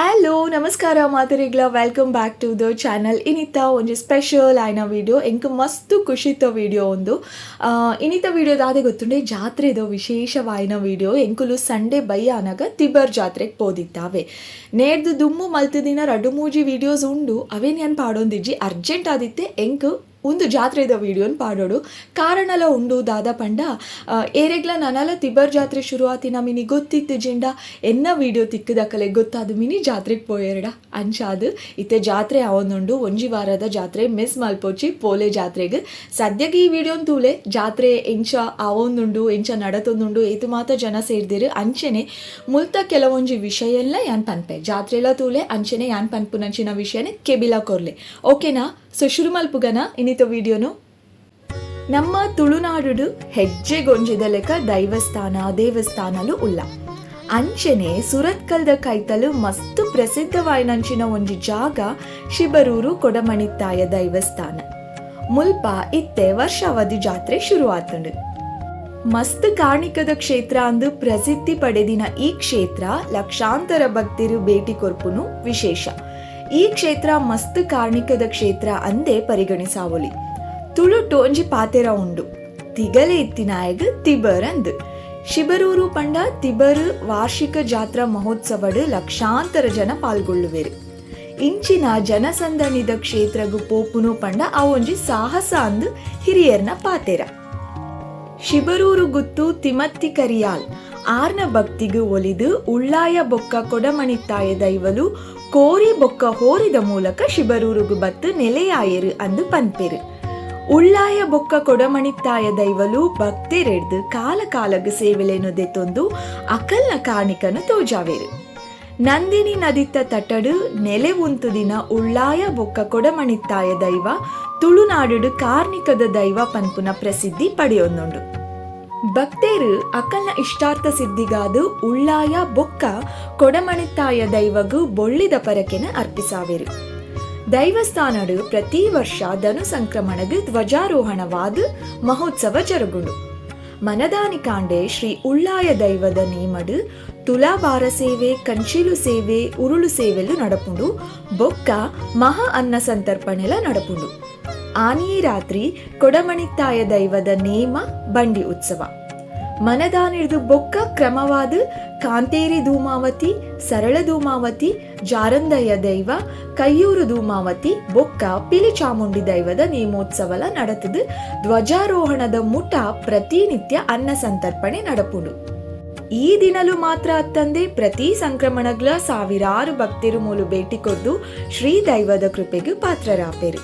Hello, ನಮಸ್ಕಾರ ಮಾತೆರೆಗ್ಲ. Welcome back to the channel. ಇನಿತ ಒಂಜಿ ಸ್ಪೆಷಲ್ ಆಯ್ನ ವಿಡಿಯೋ, ಎಂಕ್ ಮಸ್ತ್ ಖುಷಿತ ವಿಡಿಯೋ ಒಂದು. ಇನಿತ ವಿಡಿಯೋ ದಾದೆ ಗೊತ್ತುಂಡೆ? ಜಾತ್ರೆದ ವಿಶೇಷವಾಯಿನ ವಿಡಿಯೋ. ಎಂಕುಲು ಸಂಡೆ ಬಯ್ಯಾನಗ ತಿಬರ್ ಜಾತ್ರೆಗೆ ಪೋದಿತ್ತಾವೆ. ನೇರ್ದು ದುಮ್ಮು ಮಲ್ತದಿನ ರಡ್ಡು ಮೂಜಿ ವಿಡಿಯೋಸ್ ಉಂಡು, ಅವೇನ್ ಯಾನ್ ಪಾಡೊಂದಿಜ್ಜಿ. ಅರ್ಜೆಂಟ್ ಆದಿತ್ತೆ ಎಂಕ್ ಒಂದು ಜಾತ್ರೆದ ವಿಡಿಯೋನ್ ಪಾಡೋಡು. ಕಾರಣಲ ಉಂಡು. ದಾದ ಪಂಡ, ಏರೆಗ್ಲ ನನಲ ತಿಬರ್ ಜಾತ್ರೆ ಶುರು ಆತಿನ ಮಿನಿ ಗೊತ್ತಿತ್ತು ಜಿಂಡ, ಎನ್ನ ವಿಡಿಯೋ ತಿಕ್ಕದಕಲೆ ಗೊತ್ತಾದ ಮಿನಿ ಜಾತ್ರೆಗೆ ಪೋಯೆರಡ. ಅಂಚಾದ್ ಇತ್ತೆ ಜಾತ್ರೆ ಆವೊಂದುಂಡು. ಒಂಜಿ ವಾರದ ಜಾತ್ರೆ, ಮಿಸ್ ಮಲ್ಪೊಚ್ಚಿ, ಪೋಲೆ ಜಾತ್ರೆಗ್. ಸದ್ಯಗೆ ಈ ವಿಡಿಯೋನ್ ತೂಲೆ. ಜಾತ್ರೆ ಎಂಚ ಆವೊಂದುಂಡು, ಎಂಚ ನಡತೊಂದುಂಡು, ಏತು ಮಾತ ಜನ ಸೇರ್ದಿರು, ಅಂಚೆನೆ ಮುಲ್ತ ಕೆಲವೊಂಜಿ ವಿಷಯ ಎಲ್ಲ ಯಾನ್ ಪನ್ಪೆ. ಜಾತ್ರೆಲ ತೂಲೆ, ಅಂಚೆನೆ ಯಾನ್ ಪನ್ಪುನಂಚಿನ ವಿಷಯನೆ ಕೆಬಿಲ ಕೊರ್ಲೆ, ಓಕೆನಾ? ಸೊ ಶುರು ಮಲ್ಪುಗನ ಇನ್ನಿತ ವಿಡಿಯೋನು. ನಮ್ಮ ತುಳುನಾಡುಡು ಹೆಜ್ಜೆಗೊಂಜಿದ ಲೆಕ್ಕ ದೈವಸ್ಥಾನ, ದೇವಸ್ಥಾನಲು ಉಲ್ಲ. ಅಂಚೆನೆ ಸುರತ್ಕಲ್ದ ಕೈತಲು ಮಸ್ತ್ ಪ್ರಸಿದ್ಧವಾಯಿನಂಚಿನ ಒಂಜಿ ಜಾಗ ಶಿಬರೂರು ಕೊಡಮಣಿತ್ತಾಯ ದೈವಸ್ಥಾನ. ಮುಲ್ಪ ಇತ್ತೆ ವರ್ಷಾವಧಿ ಜಾತ್ರೆ ಶುರು ಆತುಂಡು. ಮಸ್ತ್ ಕಾರ್ಣಿಕದ ಕ್ಷೇತ್ರ ಅಂದು ಪ್ರಸಿದ್ಧಿ ಪಡೆದಿನ ಈ ಕ್ಷೇತ್ರ ಲಕ್ಷಾಂತರ ಭಕ್ತರು ಭೇಟಿ ಕೊರ್ಪುನು ವಿಶೇಷ. ಈ ಕ್ಷೇತ್ರ ಮಸ್ತ್ ಕಾರ್ಣಿಕದ ಕ್ಷೇತ್ರ ಅಂದೇ ಪರಿಗಣಿಸಾವೊಲಿ. ತುಳುಟು ಒಂಜಿ ಪಾತೆರ ಉಂಡು, ತಿಗಲೆ ಇತ್ತಿನಾಯಗ್ ತಿಬರ್ ಅಂದ್. ಶಿಬರೂರು ಪಂಡ ತಿಬರು. ವಾರ್ಷಿಕ ಜಾತ್ರಾ ಮಹೋತ್ಸವಡ್ ಲಕ್ಷಾಂತರ ಜನ ಪಾಲ್ಗೊಳ್ಳುವೆರು. ಇಂಚಿನ ಜನಸಂದಣಿದ ಕ್ಷೇತ್ರಗು ಪೋಪುನು ಪಂಡ ಆ ಒಂಜಿ ಸಾಹಸ ಅಂದ್ ಹಿರಿಯರ್ನ ಪಾತೆರ. ಶಿಬರೂರು ಗುತ್ತು ತಿಮತ್ತಿ ಕರಿಯಾಲ್ ಆರ್ನ ಭಕ್ತಿಗು ಒಲಿದು ಉಳ್ಳಾಯ ಬೊಕ್ಕ ಕೊಡಮಣಿತ್ತಾಯ ದೈವಲು ಕೋರಿ ಬೊಕ್ಕ ಹೋರಿದ ಮೂಲಕ ಶಿಬರೂರುಗು ಬತ್ತು ನೆಲೆಯಾಯರು ಅಂದು ಪನ್ಪೆರು. ಉಳ್ಳಾಯ ಬೊಕ್ಕ ಕೊಡಮಣಿತ್ತಾಯ ದೈವಲು ಭಕ್ತೆರೆಡ್ದು ಕಾಲ ಕಾಲಗ್ ಸೇವೆಲೇನು ದೆತ್ತೊಂದು ಅಕಲ್ನ ಕಾರ್ಣಿಕನು ತೋಜಾವೇರು. ನಂದಿನಿ ನದಿತ್ತ ತಟಡು ನೆಲೆ ಉಂತುದಿನ ಉಳ್ಳಾಯ ಬೊಕ್ಕ ಕೊಡಮಣಿತ್ತಾಯ ದೈವ ತುಳುನಾಡು ಕಾರ್ಣಿಕದ ದೈವ ಪನ್ಪುನ ಪ್ರಸಿದ್ಧಿ ಪಡೆಯೊಂದುಂಡು. ಭಕ್ತೇರು ಅಕಲ್ನ ಇಷ್ಟಾರ್ಥ ಸಿದ್ಧಿಗಾದು ಉಳ್ಳಾಯ ಬೊಕ್ಕ ಕೊಡಮಣಿತ್ತಾಯ ದೈವಗು ಬೊಳ್ಳಿದ ಪರಕೆನ ಅರ್ಪಿಸಾವೆರು. ದೈವಸ್ಥಾನಡು ಪ್ರತಿ ವರ್ಷ ಧನು ಸಂಕ್ರಮಣಗ್ ಧ್ವಜಾರೋಹಣವಾದ ಮಹೋತ್ಸವ ಜರುಗುಂಡು. ಮನದಾನಿ ಕಾಂಡೆ ಶ್ರೀ ಉಳ್ಳಾಯ ದೈವದ ನೇಮಡು ತುಲಾಭಾರ ಸೇವೆ, ಕಂಚಿಲು ಸೇವೆ, ಉರುಳು ಸೇವೆಲು ನಡಪುಂಡು. ಬೊಕ್ಕ ಮಹಾ ಅನ್ನ ಸಂತರ್ಪಣೆಲ ನಡಪುಂಡು. ಆನಿಯೇ ರಾತ್ರಿ ಕೊಡಮಣಿತ್ತಾಯ ದೈವದ ನೇಮ, ಬಂಡಿ ಉತ್ಸವ. ಮನದಾನಿರ್ದು ಬೊಕ್ಕ ಕ್ರಮವಾದ ಕಾಂತೇರಿ ಧೂಮಾವತಿ, ಸರಳ ಧೂಮಾವತಿ, ಜಾರಂದಯ್ಯ ದೈವ, ಕೈಯೂರು ಧೂಮಾವತಿ ಬೊಕ್ಕ ಪಿಲಿಚಾಮುಂಡಿ ದೈವದ ನೇಮೋತ್ಸವಲ ನಡತದು. ಧ್ವಜಾರೋಹಣದ ಮುಟ ಪ್ರತಿನಿತ್ಯ ಅನ್ನ ಸಂತರ್ಪಣೆ ನಡಪುಂಡು. ಈ ದಿನಲು ಮಾತ್ರ ಅತ್ತಂದೆ ಪ್ರತಿ ಸಂಕ್ರಮಣಗ್ಲ ಸಾವಿರಾರು ಭಕ್ತರು ಮೂಲು ಭೇಟಿ ಕೊರ್ದು ಶ್ರೀ ದೈವದ ಕೃಪೆಗೆ ಪಾತ್ರರಾಪೆರು.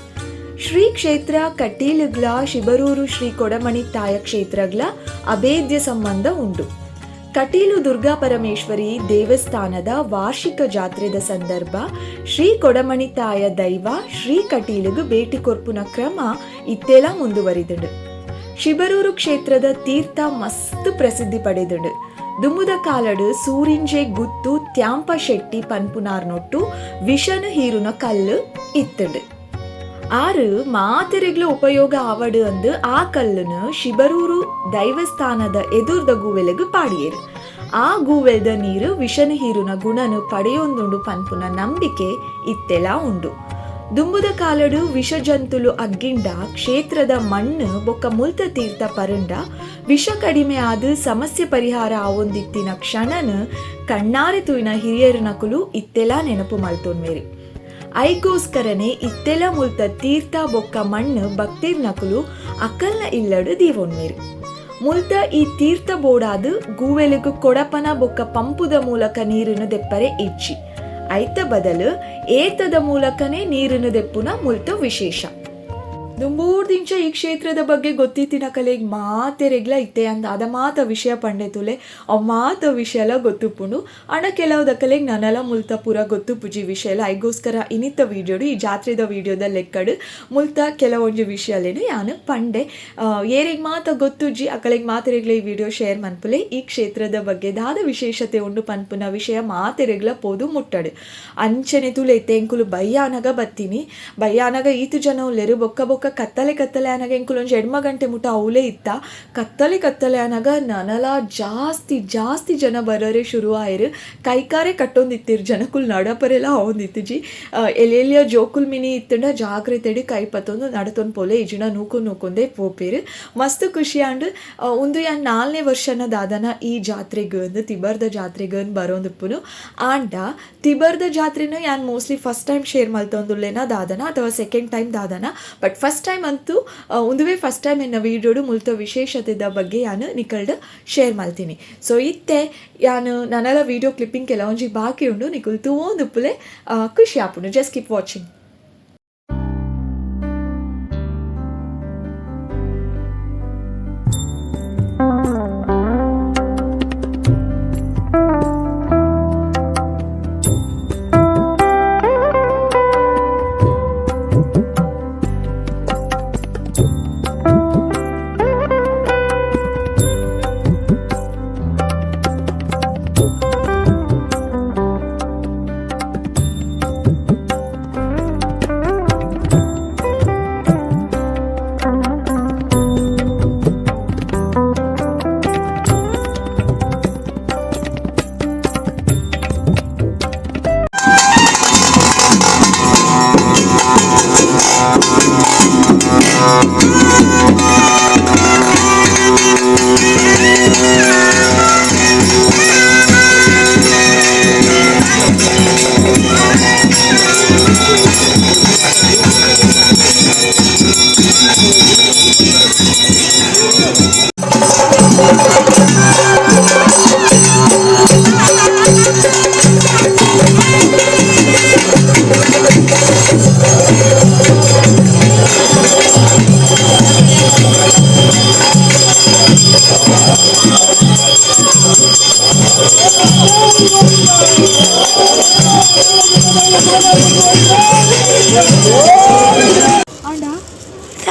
ಶ್ರೀ ಕ್ಷೇತ್ರ ಕಟೀಲುಗ್ಲ ಶಿಬರೂರು ಶ್ರೀ ಕೊಡಮಣಿ ತಾಯ ಕ್ಷೇತ್ರಗ್ಲ ಅಭೇದ್ಯ ಸಂಬಂಧ ಉಂಡು. ಕಟೀಲು ದುರ್ಗಾ ಪರಮೇಶ್ವರಿ ದೇವಸ್ಥಾನದ ವಾರ್ಷಿಕ ಜಾತ್ರೆದ ಸಂದರ್ಭ ಶ್ರೀ ಕೊಡಮಣಿತಾಯ ದೈವ ಶ್ರೀ ಕಟೀಲುಗು ಭೇಟಿ ಕೊರ್ಪುನ ಕ್ರಮ ಇತ್ತೆಲ ಮುಂದುವರಿದುಂಡು. ಶಿಬರೂರು ಕ್ಷೇತ್ರದ ತೀರ್ಥ ಮಸ್ತ್ ಪ್ರಸಿದ್ಧಿ ಪಡೆದುಂಡು. ದುಮ್ಮುದ ಕಾಲಡು ಸೂರಿಂಜೆ ಗುತ್ತು ತ್ಯಾಂಪ ಶೆಟ್ಟಿ ಪನ್ಪುನಾರ್ನೊಟ್ಟು ವಿಷನು ಹೀರುನ ಕಲ್ಲು ಇತ್ತುಂಡು. ಆರು ಮಾತೆರೆಗ್ಲ ಉಪಯೋಗ ಆವಡು ಅಂದು ಆ ಕಲ್ಲುನು ಶಿಬರೂರು ದೈವಸ್ಥಾನದ ಎದುರ್ದ ಗೂವೆಲೆಗು ಪಾಡಿಯೇರು. ಆ ಗೂವೆಲ್ದ ನೀರು ವಿಷನು ಹೀರುನ ಗುಣನು ಪಡೆಯೊಂದುಂಡು ಪನ್ಪುನ ನಂಬಿಕೆ ಇತ್ತೆಲ ಉಂಡು. ದುಂಬುದ ಕಾಲಡು ವಿಷ ಜಂತುಲು ಅಗ್ಗಿಂಡ ಕ್ಷೇತ್ರದ ಮಣ್ಣು ಬೊಕ್ಕ ಮುಲ್ತ ತೀರ್ಥ ಪರಂಡ ವಿಷ ಕಡಿಮೆ ಆದ ಸಮಸ್ಯೆ ಪರಿಹಾರ ಆವೊಂದಿತ್ತಿನ ಕ್ಷಣನ ಕಣ್ಣಾರೆ ತೂಯಿನ ಹಿರಿಯರ ನಕುಲು ಇತ್ತೆಲ ನೆನಪು ಮಲ್ತೊನ್ವೇರಿ. ಐಗೋಸ್ಕರನೆ ಇತ್ತೆಲ ಮುಲ್ತ ತೀರ್ಥ ಬೊಕ್ಕ ಮಣ್ಣು ಭಕ್ತಿರ್ ನಕುಲು ಅಕಲ್ನ ಇಲ್ಲಡು ದೀವೊನ್ವೇರು. ಮುಲ್ತ ಈ ತೀರ್ಥ ಬೋಡಾದು ಗೂವೆಲುಗು ಕೊಡಪನ ಬೊಕ್ಕ ಪಂಪುದ ಮೂಲಕ ನೀರನ್ನು ದೆಪ್ಪರೆ ಇಜ್ಜಿ. ಐತ ಬದಲು ಏತದ ಮೂಲಕನೇ ನೀರನ್ನು ದೆಪ್ಪುನ ಮುಲ್ತ ವಿಶೇಷ. ದುಂಬೂರ್ದಿಂಚ ಈ ಕ್ಷೇತ್ರದ ಬಗ್ಗೆ ಗೊತ್ತಿತ್ತಿನ ಕಲೆಗ್ ಮಾತೆರೆಗ್ಲ ಇತ್ತೆ ಅಂದ ಅದ ಮಾತ ವಿಷಯ ಪಂಡೆ ತುಲೆ, ಅವ್ ಮಾತ ವಿಷಯ ಎಲ್ಲ ಗೊತ್ತುಪ್ಪುಂಡು. ಅಣ ಕೆಲವು ದಕಲೆಗ್ ನನಲ ಮುಲ್ತ ಪೂರ ಗೊತ್ತುಪುಜಿ ವಿಷಯ ಎಲ್ಲ. ಐಗೋಸ್ಕರ ಇನಿತ ವಿಡಿಯೋಡು, ಈ ಜಾತ್ರೆದ ವಿಡಿಯೋದ ಲೆಕ್ಕಡು ಮುಲ್ತ ಕೆಲವೊಂಜಿ ವಿಷಯಲೇನು ಯಾನು ಪಂಡೆ. ಏರೆಗ್ ಮಾತ ಗೊತ್ತುಜ್ಜಿ, ಅಕಲೆಗ್ ಮಾತೆರೆಗ್ಲ ಈ ವಿಡಿಯೋ ಶೇರ್ ಮನ್ಪುಲೆ. ಈ ಕ್ಷೇತ್ರದ ಬಗ್ಗೆ ದಾದ ವಿಶೇಷತೆ ಉಂಡು ಪನ್ಪುನ ವಿಷಯ ಮಾತೆರೆಗ್ಲ ಪೋದು ಮುಟ್ಟಡು. ಅಂಚನೆ ತುಲೆ, ಇತ್ತೆ ಎಂಕುಲು ಬಯ್ಯಾನಗ ಬತ್ತೀನಿ. ಬಯ್ಯಾನಗ ಈತು ಜನ ಉಲ್ಲೆರು. ಬೊಕ್ಕ ಬೊಕ್ಕ ಬೊಕ್ಕ ಕತ್ತಲೆ ಕತ್ತಲೆ ಆನಗ ಎಂಕುಲು ಒಂಜಿ 8 ಗಂಟೆ ಮುಟ್ಟ ಅವಲೇ ಇತ್ತ. ಕತ್ತಲೆ ಕತ್ತಲೆ ಆನಗ ನನಲ ಜಾಸ್ತಿ ಜಾಸ್ತಿ ಜನ ಬರೋರೆ ಶುರು ಆಯಿರು. ಕೈಕಾರೆ ಕಟ್ಟೊಂದಿತ್ತಿರು ಜನಕುಲು ನಡಪರೆಲ್ಲ ಅವೊಂದಿತ್ತಿಜಿ. ಎಲ್ಲೆಲ್ಲಿಯ ಜೋಕುಲ್ ಮಿನಿ ಇತ್ತಂಡ ಜಾಗ್ರತೆಡ್ ಕೈ ಪತ್ತೊಂದು ನಡತೊಂದು ಪೋಲೆ ಇಜಿನ ನೂಕು ನೂಕೊಂದೇ ಪೋಪೇರು. ಮಸ್ತ್ ಖುಷಿ ಆಂಡ್. ಉಂದು ಯಾನ್ 4ನೇ ವರ್ಷನ ದಾದನ ಈ ಜಾತ್ರೆಗ್ ಅಂದ್ ತಿಬರ್ದ ಜಾತ್ರೆಗ್ ಅಂದ್ ಬರೋಂದಿಪ್ಪುನು. ಆಂಡ ತಿಬರ್ದ ಜಾತ್ರೆನ ಯಾನ್ ಮೋಸ್ಟ್ಲಿ ಫಸ್ಟ್ ಟೈಮ್ ಶೇರ್ ಮಲ್ತೊಂದುಲ್ಲೇನ ದಾದನ ಅಥವಾ ಸೆಕೆಂಡ್ ಟೈಮ್ ದಾದನ, ಬಟ್ ಫಸ್ಟ್ ಟೈಮ್ ಅಂತೂ ಉಂದುವೇ ಫಸ್ಟ್ ಟೈಮ್ ಎನ್ನ ವೀಡಿಯೋಡು ಮುಲ್ತ ವಿಶೇಷತೆದ ಬಗ್ಗೆ ಯಾನ್ ನಿಕಲ್ಡ್ ಶೇರ್ ಮಲ್ತೀನಿ. ಸೊ ಇತ್ತೆ ಯಾನ್ ನನಲ ವೀಡಿಯೋ ಕ್ಲಿಪ್ಪಿಂಗ್ ಕೆಲವೊಂಜಿ ಬಾಕಿ ಉಂಡು, ನಿಕುಲು ತೂವೊಂದುಪ್ಪುಲೆ ಖುಷಿ ಆಪುಂಡು. Just keep watching.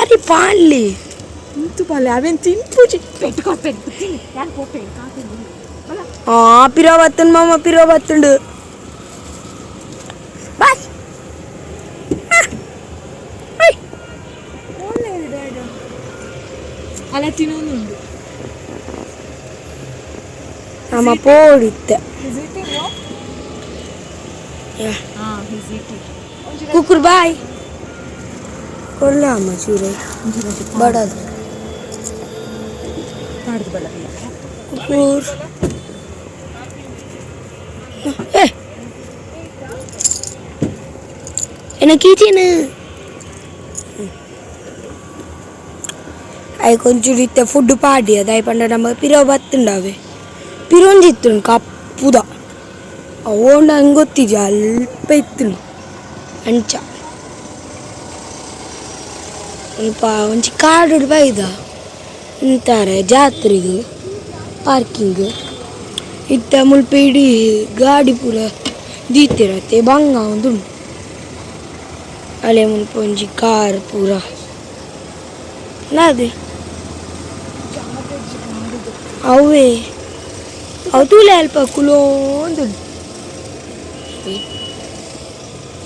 ಸರಿ ಪಾಡ್ಲಿ ಇಂತು ಪಾಲೆ ಅವೇನು ತಿನ್ಪುಜಿ ಪೆಟ್ಕೊ ಪೆಟ್ಟು ತಿನ್ನಿ ಯಾನ್ ಪೋಪೆ. ಆ ಪಿರೋ ಬತ್ತುಂಡು ಮಾಮ, ಪಿರೋ ಬತ್ತುಂಡು. ಬಾಯ್. ಅಲ್ಲ ತಿನ್ನೊಂದುಂಡು. ನಮ್ಮ ಪೋಡಿತ್ತೆ. ಕುಕ್ಕುರ್ ಬಾಯ್ ಕೊಲ್ಲ ಚೂರೆ ಬಡದು. ಕುಕ್ಕುರ್ ಏ ಎನ್ನ ಕೀಚೇನು ಅಯ್ ಕೊಂಚೂರು ಇತ್ತೆ ಫುಡ್ ಪಾಡಿ ಅದಾಯ್ ಪಂಡ ನಮ್ಮ ಪಿರೋ ಬತ್ತುಂಡಾವೆ. ಪಿರೊಂಜಿ ಇತ್ತುಂಡು ಕಪ್ಪುದ ಅವು ನಂಗೆ ಗೊತ್ತಿಜಿ, ಅಲ್ಪ ಇತ್ತುಂಡು ಅಂಚ. ಅಲ್ಪ ಒಂಜಿ ಕಾಡು ಬೈದ ಇಂತಾರೆ ಜಾತ್ರೆಗ್ ಪಾರ್ಕಿಂಗ್ ಇತ್ತೆ ಮುಲ್ಪ ಇಡೀ ಗಾಡಿ ಪೂರ ದೀತೆರತ್ತೆ ಬಂಗ ಉಂಡು. ಅಲೆ ಮುಲ್ಪ ಒಂಜಿ ಕಾರ್ ಪೂರ ನಾದೆ ಅವೇ ಅವು ತೂಲೆ ಅಲ್ಪ ಕುಲೋಂದುಂಡು.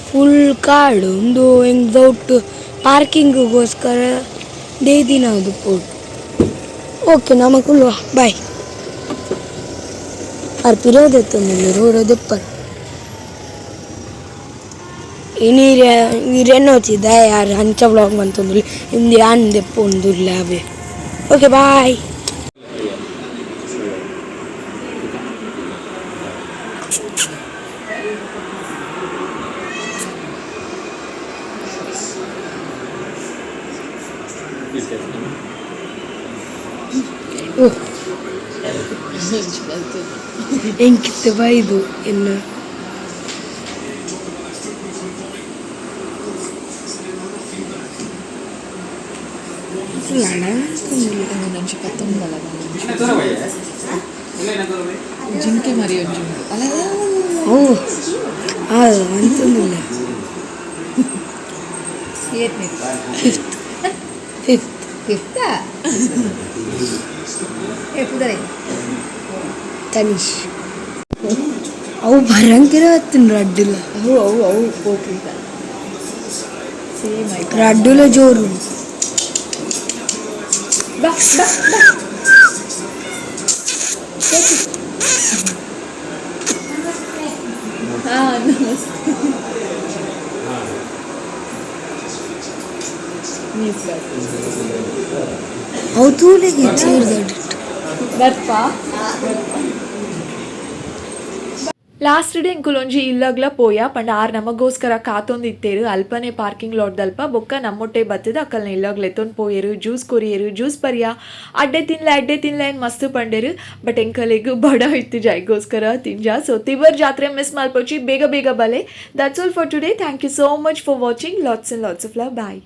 ಫುಲ್ ಕಾಡು ಉಂದು ಹೆಂಗ್ ದೊಡ್ಡ ಪಾರ್ಕಿಂಗ್ಗೋಸ್ಕರ ದೇದಿನ ಅದು ಪೋಡು. ಓಕೆ ನಮ ಕುಲ್ವ ಬಾಯ್. ಆರ್ ಪಿರೋದೆತ್ತೊಂದುಲ್ಲೆರ್ ರೋಡ್ ದೆಪ್ಪರ್ ಇನಿ ಇರೆನ್ನೋಚಿ ದಾಯೆ ಆರ್ ಅಂಚ ವ್ಲಾಗ್ ಮಂತೊಂದುಲ್ಲೆ ಇಂದು ಯಾನ್ ದೆಪ್ಪೊಂದುಲ್ಲೆ ಅವೆ. Okay bye. ಎಂಕಿತ್ತೆ ಬೈದು ಎನ್ನ ಜಿಂಕೆ ಮರಿ ಒಂಜಿ ಉಂಡು ಅಲ್ಲ. ಓ ಅಂತಂದಿಲ್ಲ. Fifth fifth. ಫಿಫ್ತಾ? ಏ ಪುದರೇ? ತನಿಷ್. ಅವು ಬರಂಗಿರ ಹತ್ತಿನ ರಡ್ಡಿಲ್ಲ. ಅವು ಅವು ಅವು ಪೋಪುಂಡ ಸೇಮ್ ಆಯ್ತು. ರಡ್ಡುಲ ಜೋರು. ಬಾ ಬಾ ಬಾ. ಹಾ, ನಮಸ್ತೆ. ಅವು ತೂಲೆಗೆ ಚೇರ್ದಡಿಟ್ಟು. ಬರ್ಪಾ. ಲಾಸ್ಟ್ ಡೇ ಎಂಕುಲೊಂಜಿ ಇಲ್ಲಗ್ಲ ಪೋಯ ಪಂಡ ಆರ್ ನಮಗೋಸ್ಕರ ಕಾತೊಂದಿತ್ತೇರು ಅಲ್ಪನೆ ಪಾರ್ಕಿಂಗ್ ಲಾಟ್ದಲ್ಪ. ಬೊಕ್ಕ ನಮ್ಮೊಟ್ಟೆ ಬತ್ತದ ಅಕಲ್ನ ಇಲ್ಲಗ್ ಲೆತ್ತೊಂದು ಪೋಯೆರು, ಜ್ಯೂಸ್ ಕೊರಿಯೆರು. ಜ್ಯೂಸ್ ಪರಿಯ, ಅಡ್ಡೆ ತಿನ್ಲೆ, ಅಡ್ಡೆ ತಿನ್ಲೆ ಏನ್ ಮಸ್ತ್ ಪಂಡೇರು. ಬಟ್ ಎಂಕಲೆಗ್ ಬಡ ಇತ್ತು, ಜೈಗೋಸ್ಕರ ತಿಂಜ. ಸೊ ತಿವರ್ ಜಾತ್ರೆ ಮಿಸ್ ಮಲ್ಪೊಚಿ, ಬೇಗ ಬೇಗ ಬಲೆ. That's all for today. Thank you so much for watching. Lots and lots of love. Bye.